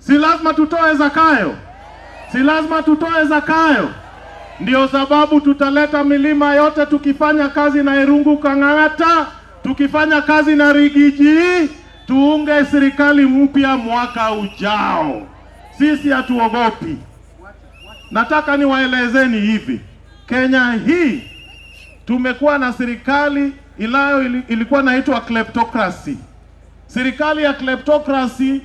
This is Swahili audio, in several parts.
Si lazima tutoe zakayo? Si lazima tutoe zakayo? Ndio sababu tutaleta milima yote tukifanya kazi na Irungu Kang'ata, tukifanya kazi na Riggy G, tuunge serikali mpya mwaka ujao. Sisi hatuogopi. Nataka niwaelezeni hivi, Kenya hii tumekuwa na serikali ilayo ilikuwa inaitwa kleptocracy. Serikali ya kleptocracy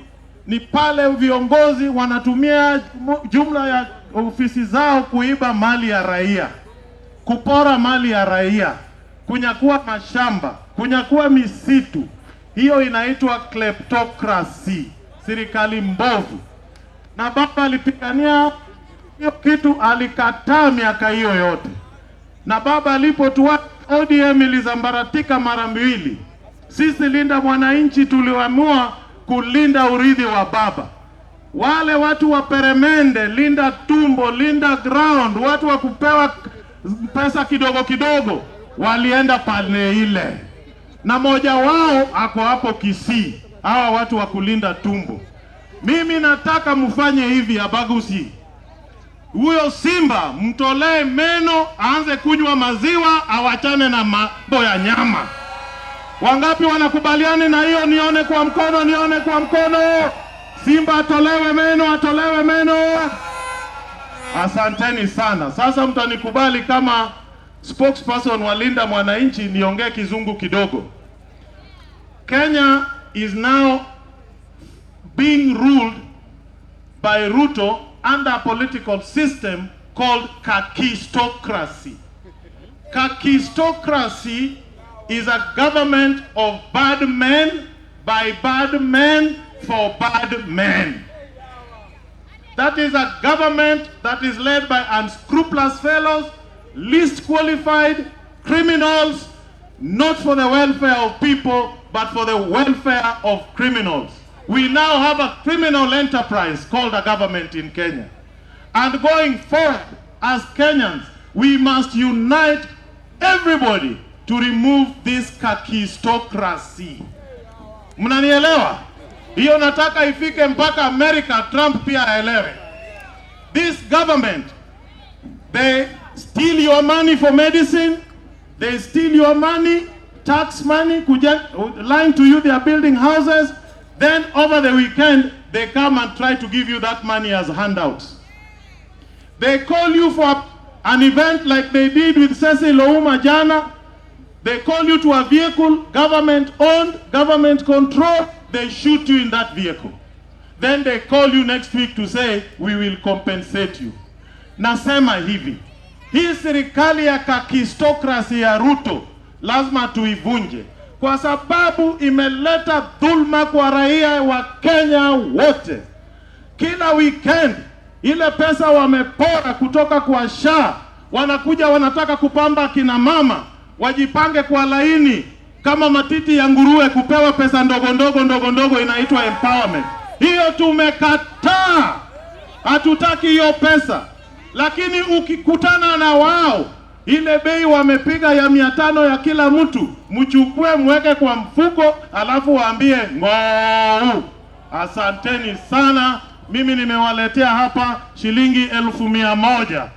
ni pale viongozi wanatumia jumla ya ofisi zao kuiba mali ya raia, kupora mali ya raia, kunyakua mashamba, kunyakua misitu. Hiyo inaitwa kleptocracy, serikali mbovu. Na baba alipigania hiyo kitu, alikataa miaka hiyo yote. Na baba alipotua, ODM ilizambaratika mara mbili. Sisi Linda Mwananchi tuliamua kulinda urithi wa baba. Wale watu wa peremende, linda tumbo, linda ground, watu wa kupewa pesa kidogo kidogo, walienda pale ile, na moja wao ako hapo Kisii, hawa watu wa kulinda tumbo. Mimi nataka mfanye hivi, Abagusii, huyo simba mtolee meno, aanze kunywa maziwa, awachane na mambo ya nyama. Wangapi wanakubaliana na hiyo? Nione kwa mkono, nione kwa mkono. Simba atolewe meno, atolewe meno. Asanteni sana. Sasa mtanikubali kama spokesperson wa Linda Mwananchi niongee Kizungu kidogo. Kenya is now being ruled by Ruto under a political system called kakistocracy. Kakistocracy is a government of bad men by bad men for bad men. That is a government that is led by unscrupulous fellows, least qualified criminals, not for the welfare of people, but for the welfare of criminals. We now have a criminal enterprise called a government in Kenya. And going forward, as Kenyans, we must unite everybody to remove this kakistocracy. Mnanielewa? Hiyo nataka ifike mpaka America, Trump pia aelewe. This government, they steal your money for medicine, they steal your money, tax money, lying to you they are building houses, then over the weekend they come and try to give you that money as handouts. They call you for an event like they did with Cecil Ouma jana. They call you to a vehicle, government owned, government controlled. They shoot you in that vehicle. Then they call you next week to say, "We will compensate you." Nasema hivi, hii serikali ya kakistocracy ya Ruto lazima tuivunje, kwa sababu imeleta dhulma kwa raia wa Kenya wote. Kila weekend ile pesa wamepora kutoka kwa SHA, wanakuja wanataka kupamba kina mama wajipange kwa laini kama matiti ya nguruwe kupewa pesa ndogo ndogo ndogo ndogo, inaitwa empowerment. Hiyo tumekataa, hatutaki hiyo pesa. Lakini ukikutana na wao, ile bei wamepiga ya 500 ya kila mtu, mchukue mweke kwa mfuko, alafu waambie ng'ou. Asanteni sana. Mimi nimewaletea hapa shilingi 100,000.